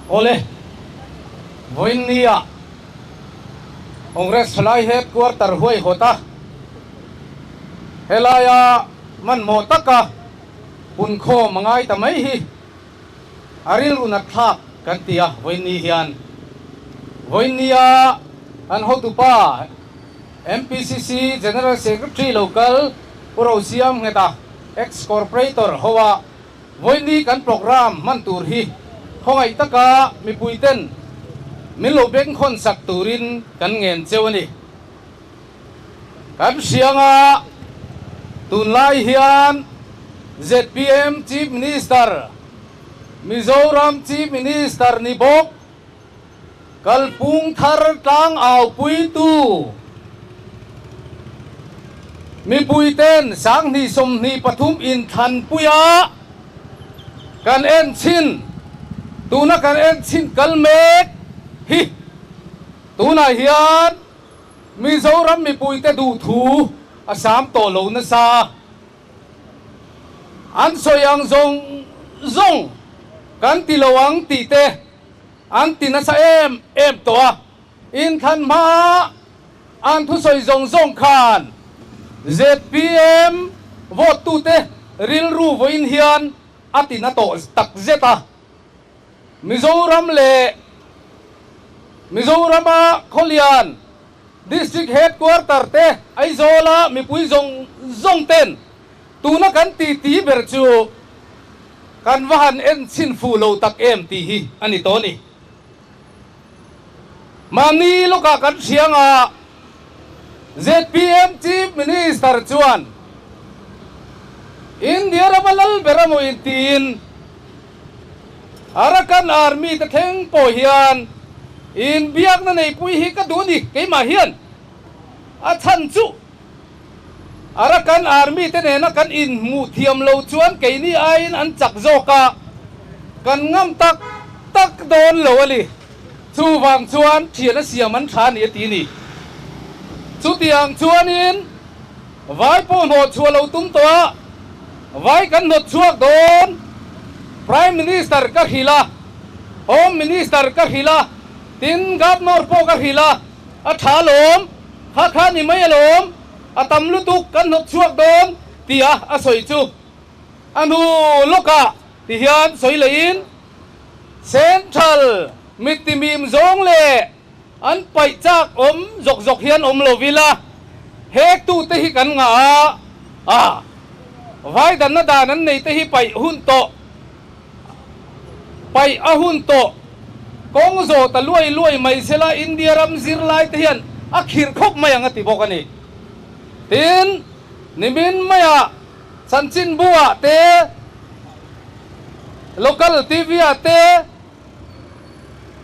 Awle, vawiin nia Congress thalai headquarter huaihawt a, helaia hmanhmawh taka punkhawm a ngai ta mai hi a rilru nat thlak kan ti a, vawiin ni hian. Vawiin nia an hotupa MPCC General Secretary lo kal Pu Rosiam Ngheta, Ex-Corporator hoa Vawiini kan programme hman tur hi khawngaih taka mipuiten min lo bengkhawn sak turin kan ngen cheu a ni. Kan hrianga tunlai hian zpm Chief Minister, Mizoram Chief Minister ni bawk Kalpung thar tlang aupuitu mipuiten 2023 inthlanpuia kan en chhin, tuna kan en chhin kal mek hi tunah hian Mizoram mipuite duhthu a sam tawh lo nasa. An sawi ang zawng zawng kan ti lo ang tih te An ti nasa em em tawh a, inthlan hmaa an thusawi zawng zawng khan zpm vote tute rilru vawiin hian a ti na tawh tak zet a. Mizoram leh Mizorama Khawlian District Headquarter te Aizawla mipui zawng zawng ten tuna kan titi ber chu Kan va han en chhin fuh lo tak em tih hi a ni tawh a ni. Mahni lawkah kan hria anga zpm Chief Minister chuan India rama lal ber amaw intiin Arakan Army te thleng pawh hian inbiakna neipui hi ka duh a ni keimah hian a chhan chu. Arakan Army te nena kan inhmuh thiam lo chuan keini aiin an chak zawk a, kan ngam tak tak dawn lo a ni. Chuvang chuan thian a siam an tha a ni a ti ni. Chutiang chuanin vai pawh hnawh chhuah lo tum tawh a, vai kan hnawt chhuak dawn. Prime Minister ka hrilh a, Home Minister ka hrilh a, tin Governor pawh ka hrilh a, a tha lawm. Kha kha ni mai alawm, a tam lutuk kan hnawt chhuak dawn tia a sawi chu a hnu lawkah ti hian sawi leiin Central mittimim zawng leh an paih chak awm zawk zawk hian awm lo ila hektute hi kan ngah a, a vai danna dan an neite hi paih hun tawh Paih a hun tawh. Kawng zawh ta luai luai mai sela India ram zirlai te hian a khirh khawp mai ang a ti bawk a ni. Tin, nimin maiah chanchinbu ah te, local TV ah te,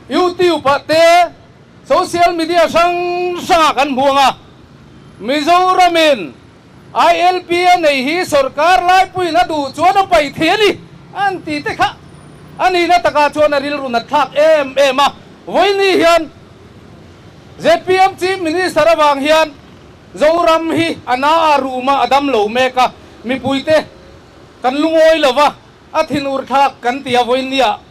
YouTube ah te, social media hrang hrangah kan hmu ang a, Mizoramin ILP a nei hi sorkar laipuiin a duh chuan a paih thei a ni an ti te kha a nihna takah chuan a rilru nat thlak em em a. Vawiini hian zpm Chief Minister avang hian Zoram hi a na a rum a, a dam lo mek a, mipuite kan lungawi lo va, a thinur thlak kan ti a, vawiini-ah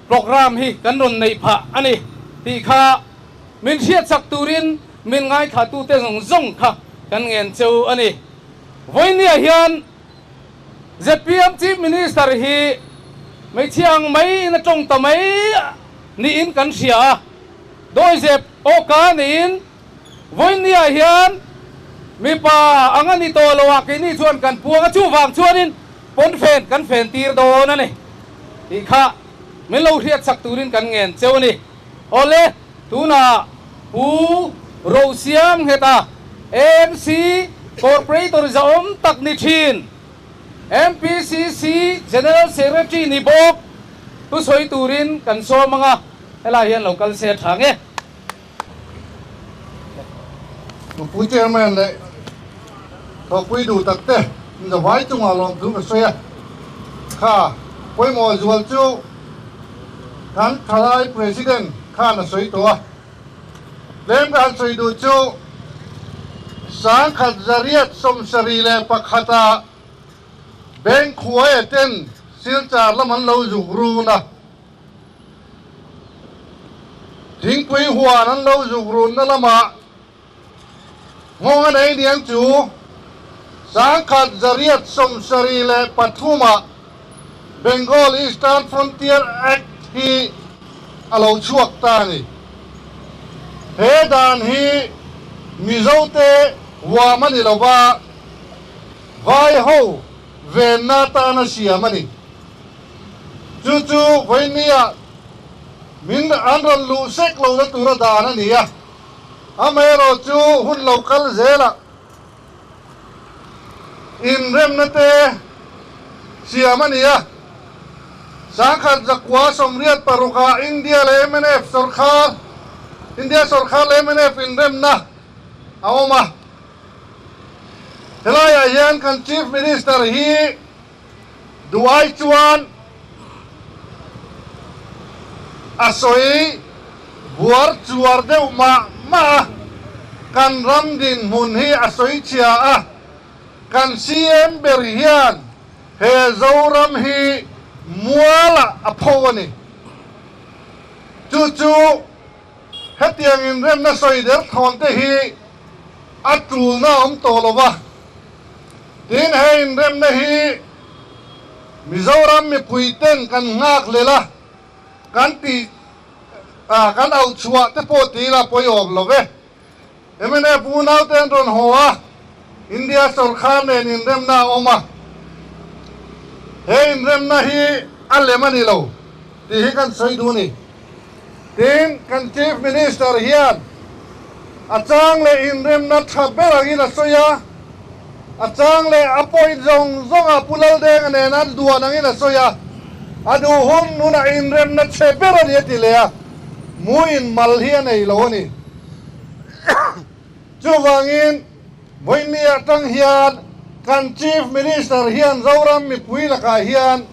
programme hi kan rawn neih phah a ni tih kha min hriatsak turin Min ngaithlatute zawng zawng kha kan ngen cheu a ni. Vawinia hian zpm Chief Minister hi hmeichhia ang mai in a tawng ta mai niin kan hria a, dawizep awka niin vawinia hian mipa ang a ni tawh lo a keini chuan kan puang a, chuvang chuanin pawnfen kan fen tir dawn a ni tih kha min lo hriatsak turin kan ngen cheu a ni. Awle. Tunah Pu Rosiam Ngheta, AMC Corporator zahawm tak ni thin, MPCC General Secretary ni bawk thusawi turin kan sawm ang a, helai hian lo kal se a tha nge. Nupui Chairman leh thawkpui duh tak te zavai chungah lawmthu ka sawi a, kha pawimawh zual chu Kan thalai President khan a sawi tawh a, tlem ka han sawi duh chu 1971 ah Bank khuaia ten Silchar lam an lo zuk run a. Thingpui huan an lo zuk runna lamah nghawng a nei niang chu 1973-ah Bengal Eastern Frontier Act hi a lo chhuak ta a ni. He dan hi Mizote huam a ni lo va, Vaiho venna atana siam a ni. Chu chu vawinia min an rawn luh sek lohna tura dan a ni a, amaherawh chu hun lo kal zelah inremna te siam a ni a. 1986-ah India leh mnf sawrkhar, India sawrkhar leh mnf inremna a awm a. Helaiah hian kan Chief Minister hi duh ai chuan a sawi buar chuar deuh mah mah a, kan ram dinhmun hi a sawi chhia a, kan CM ber hian he Zoram hi mualah a pho a ni. Chu chu hetiang inremna sawi der thawn te hi a tulna a awm tawh lo va. Tin, he inremna hi Mizoram mipui ten kan nghak lel a, kan tih a, kan auh chhuah te pawh ti ila pawiawm lo ve. Mnf unau te an rawn haw a, India sawrkhar nen inremna a awm a, he inremna hi a lem a ni lo tih hi kan sawi duh a ni. Tin, kan Chief Minister hian a chang leh inremna tha ber angin a sawi a, a chang leh a point zawng zawngah Pu Laldenga nen an duan angin a sawi a, a duh hun hunah inremna chhe ber a ni a ti leh a, muin mal hi a nei lo a ni. Chuvangin, vawiin atang hian kan Chief Minister hian Zoram mipui lakah hian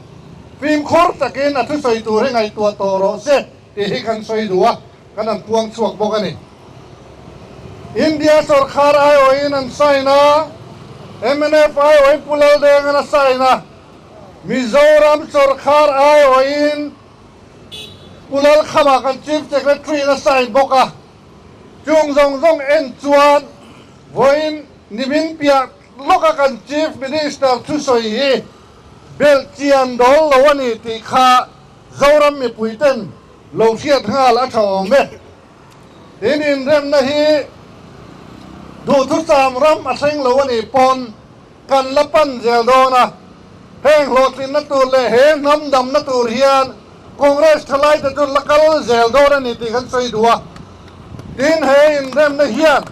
fimkhur takin a thusawi tur hi ngaihtuah tawh rawh se tih hi kan sawi duh a, kan han puang chhuak bawk a ni. India sawrkhar aiawhin an sign a, mnf aiawhin Pu Laldenga'n a sign a, Mizoram sawrkhar aiawhin Pu Lalkhama kan Chief Secretary-in a sign bawk a. Chung zawng zawng en chuan vawiin nimin piah lawka kan Chief Minister thusawi hi belh chian dawl lo a ni tih kha Zoram mipuiten lo hriat nghal a tha awm e. Tin, inremna hi duhthusam ram a thleng lo a nih pawn kan la pan zel dawn a, heng hlawhtlinna tur leh he hnam damna tur hian Congress thalaite chu la kal zel dawn a ni tih kan sawi duh a. Tin, he inremna hian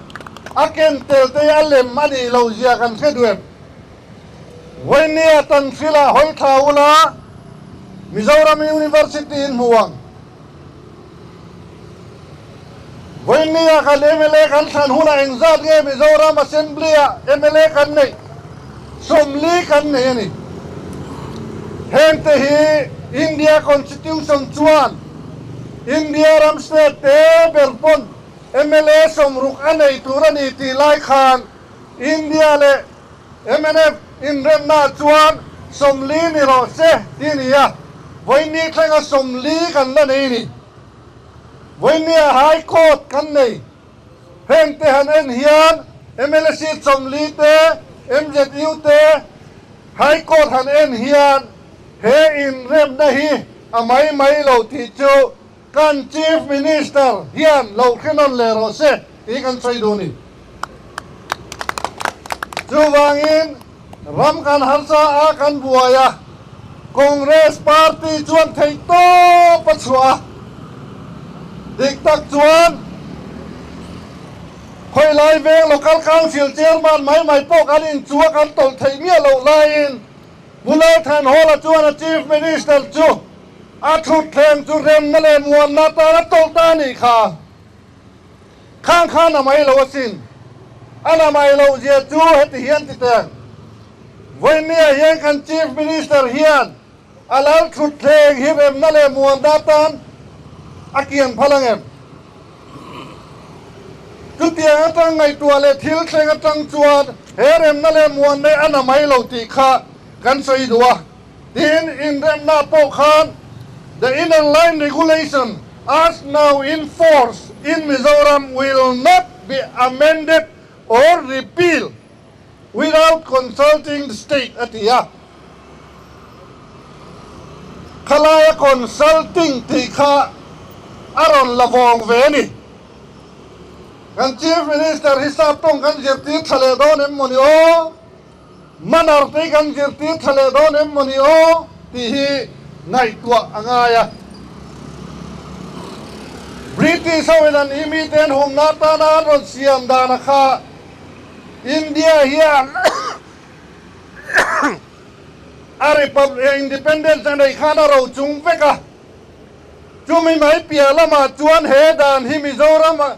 a ken tel te a lem a nih loh zia kan hre duh em? Vawinia Tanhrila hawi thla ula Mizoram University in hmu ang. Vawinia kan mla kan thlan hunah engzat nge Mizoram Assembly-ah mla kan neih? 40 kan nei a ni. Hengte hi India Constitution chuan India ram state te ber pawn mla 60 a nei tur a ni tih lai khan India leh Mnf inremnaah chuan 40 ni rawh se tih a ni a, vawiin thlenga 40 kan la nei a ni. Vawinia High Court kan nei. Heng te han en hian mla seat 40 te, MZU te High Court han en hian he inremna hi a mai mai lo tih chu kan Chief Minister hian lo hrenawn leh rawh se tih kan sawi duh a ni. Chuvangin ram kan harsa a kan buai a, Congress party chuan theih tawp a chhuah a, dik tak chuan khawilai veng Local Council Chairman mai mai pawh kan inchua kan tawlh theih miah loh laiin Pu Lalthanhawla chuan a Chief Minister chu a thutthleng chu remna leh muanna atan a tawlh ta a nih kha. Khang khan a mai lo asin. A la mai loh zia chu heti hian ti teng. Vawinia hian kan Chief Minister hian a lal thutthleng hi remna leh muanna atan a kian phal ang em? Chutiang atang ngaihtuah leh thil thleng atang chuan he remna leh muanna hi a na mai lo tih kha kan sawi duh a. Tin, inremna pawh khan the Inner Line Regulation, as now in force in Mizoram will not be amended or repealed without consulting the state a ti a. Khalaia consulting tih kha a rawn la vawng ve a ni. Kan Chief Minister hi sap tawng kan zirtir tha leh dawn em mawni aw? Manner te hi kan zirtir tha leh dawn em mawni aw? Tih hi ngaihtuah a ngai a. British ho in an imi te an humna atana an rawn siam dana kha India hian a Republic Independence a neih khan a ro chung vek a. Chumi mai piah lamah chuan he dan hi Mizoram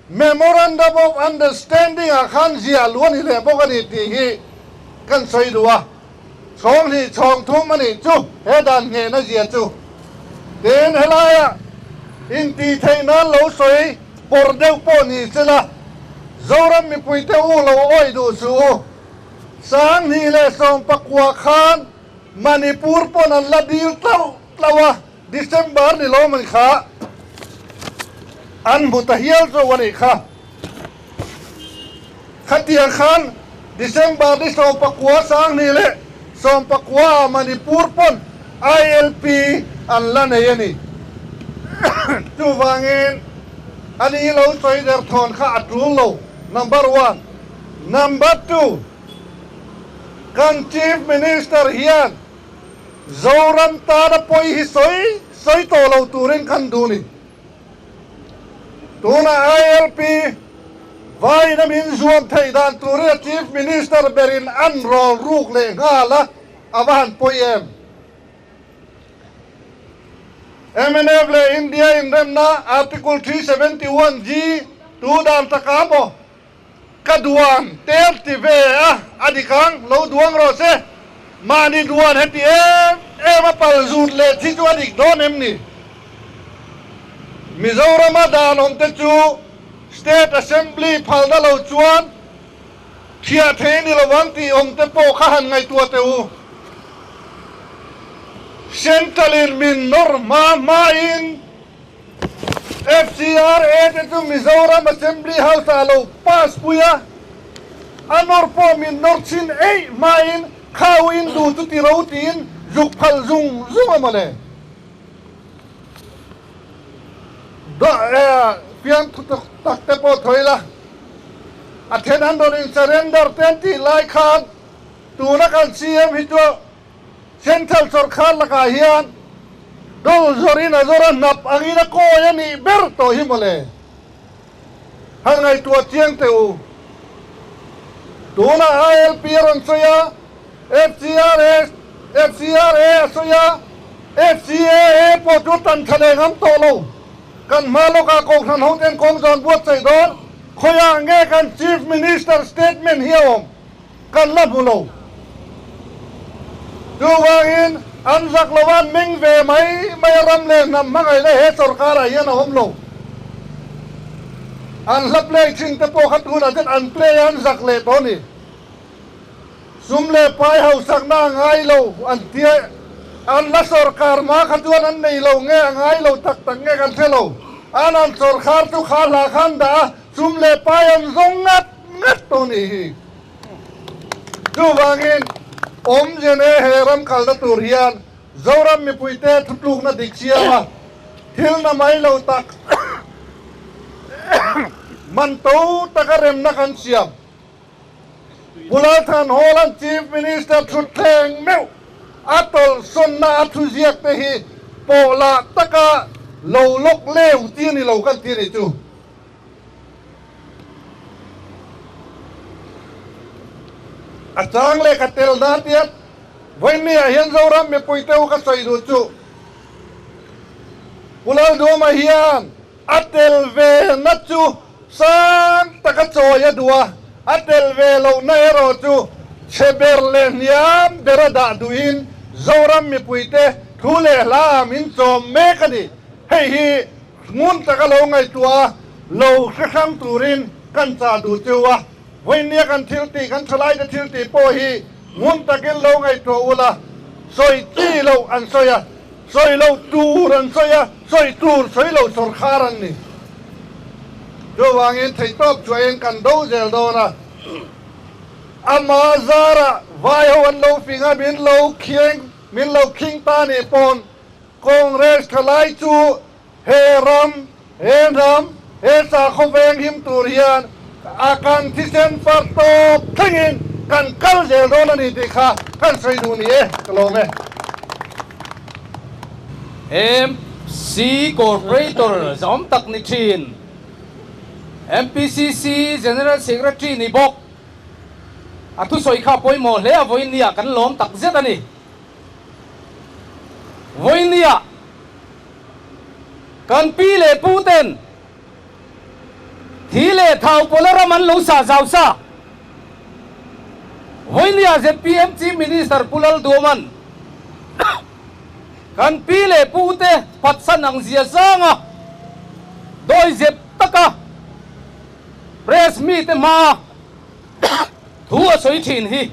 Memorandum of Understanding ah khan ziah luh a ni leh bawk a ni tih hi kan sawi duh a. Chhawng hnih chhawng thum a nih chu he dan nghehna zia chu. Tin, helaiah intih theih nan lo sawi pawr deuh pawh ni sela, Zoram mipuite u lo awih duh suh u. 2019 khan Manipur pawn an la dil tlauh tlauh a. December ni lo man kha an hmu ta hial zawk a nih kha. Khatiang khan December ni 19 2019 ah Manipur pawn ILP an la nei a ni. Chuvangin a ni lo sawi der thawn kha a tul lo, number one. Number two, kan Chief Minister hian Zoram tana pawi hi sawi sawi tawh lo turin kan duh ni. Tuna ILP vawiin a min zuam theih dan turin a Chief Minister berin an rawl ruk leh nghal a, a va han pawi em? Mnf leh India inremna Article 371 G tu dan taka maw? Ka duan tel ti ve a, a dik ang, lo duang rawh se. Mahni duan heti em em a pal zut leh thi chu a dik dawn em ni? Mizorama dan awm te chu State Assembly phalna lo chuan thiah thei ni lovang tih awm te pawh kha han ngaihtuah teh u. Central in min nawr hma hma in FCRA te chu Mizoram Assembly House ah lo pass pui a, a nawr pawh min nawr chhin eih hmain khau in duh chu ti ro tiin zuk phal zung zung a mawle. Fiamthu tak te pawh thawi la, a then an rawn in surrender te an tih lai khan tuna kan CM hi chu Central sawrkar lakah hian dol zawrin a zawr a hnap angin a kawi a nih ber tawh hi mawle. Han ngaihtuah chiang teh u. Tunah ILP a rawn sawi a, FCRA, FCRA a sawi a, FCAA pawh chu tan tha leh ngam tawh lo. Kan hma lawkah Kohhran hoten kawng zawn buatsaih dawn, khawiah nge kan Chief Minister statement hi a awm? Kan la hmu lo. Chuvangin an zak lo a, an meng ve mai mai a, ram leh hnam hmangaih leh he sorkarah hian a awm lo. An hla play thin te pawh kha tunah chuan an play a, an zak leh tawh a ni. Sum leh pai hausakna a ngai lo an tia, an la sorkar hma kha chuan an nei lo nge a ngai lo tak tak nge kan hre lo. An an sorkar chu kha hla kha an dah a, sum leh pai an zawng ngat. Ngat tawh nih hi. Chuvangin awmzia he ram kalna tur hian Zoram mipuite thutlukna dik siam a, thil na mai lo tak man to taka remna kan siam. Pu Lalthan Hall-a'n Chief Minister thutthleng meuh a tawlhsawnna a thuziak te hi pawhlah taka lo lawk leu ti a ni lo kan ti a nih chu. A chang leh ka tel na tiat vawiin ah hian Zoram mipui te u ka sawi duh chu Pu Lalduama hian a tel ve na chu sang taka chawi a duh a, a tel ve loh na erawh chu chhe ber leh hniam ber a dah duhin Zoram mipui te thu leh hla ah min chawm mek a ni. Hei hi Hmun taka lo ngaihtuah a, lo hre hrang turin kan chah duh cheu a. Vawinia kan thil tih, kan thalaite thil tih pawh hi hmun takin lo ngaihtuah ula, sawi chi loh an sawi a. Sawi lo tur an sawi a, sawi tur sawi lo sawrkhar an ni. Chuvangin theihtawp chuahin kan do zel dawn a. Ama zarah vai ho an lo fing a, min lo khieng, min lo khing ta nih pawn Congress thalai chu he ram, he hnam, he sakhaw veng him tur hian a kan thisen far tawp thlengin kan kal zel dawn a ni tih kha kan sawi duh ni e, ka lawm e. MC Corporator zawm tak ni thin, MPCC General Secretary ni bawk a thusawi kha pawimawh hle a vawinia kan lawm tak zet a ni. Vawinia kan pi leh pu ten thi leh thau pawla ram an lo sah zau sa. Vawinia zpm Chief Minister Pu Lalduaman kan pi leh pu te phatsan ang zia zanga dawizep taka press mite hmaa Thu a sawi thin hi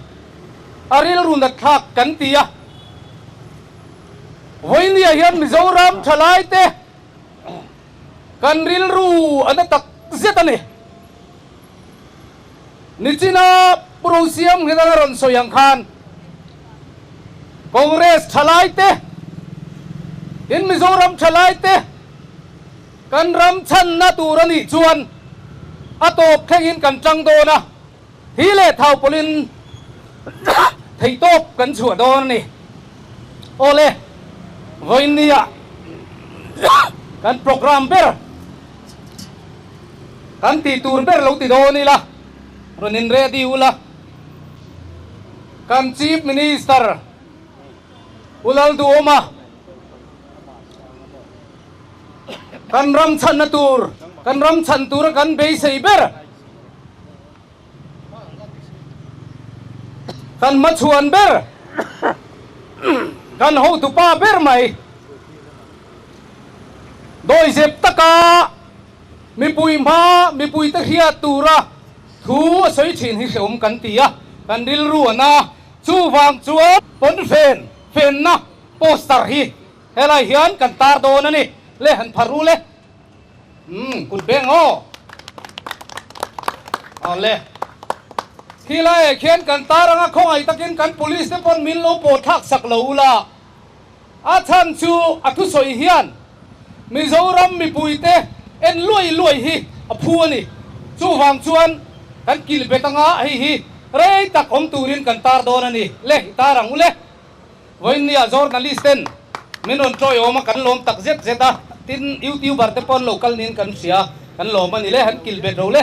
a rilru nat thlak kan ti a. Vawinia hian Mizoram thalaite kan rilru a na tak zet a ni. Nichina Pu Rosiam Nghenana rawn sawi ang khan Congress thalaite in Mizoram thalaite Kan ram chhanna tur a nih chuan a tawp thlengin kan tang dawn a, hi leh thau pawlhin theihtawp kan chhuah dawn a ni. Awle, vawiinnia kan program ber, kan tih tur ber lo ti dawn ila, rawn in ready ula, kan Chief Minister U Lalduhawma, Kan ram chhanna tur, kan ram chhan tura kan beisei ber, kan hmachhuan ber, kan hotupa ber mai, dawizep taka mipui hma mipuite hriat tura thu a sawi thin hi hrehawm kan ti a, kan rilru a na. Chuvang chuan pawnfen fenna poster hi Helai hian kan tar dawn a ni. Le han phar ru le. Umm kut beng aw. Aw le. Khi laiah khian kan tar anga khawngaih takin kan police te pawn min lo pawh thlak sak lo ula. A chhan chu a thusawi hian Mizoram mipuite en luai luai hi a phu a ni. Chuvang chuan kan kilh bet anga hei hi rei tak awm turin kan tar dawn a ni. Le i tar ang u le. Vawiinnia journalist ten min rawn tawiawm a, kan lawm tak zet zet a, tin youtuber te pawh an lo kal niin kan hria, kan lawm a ni le, han kilh bet ro le.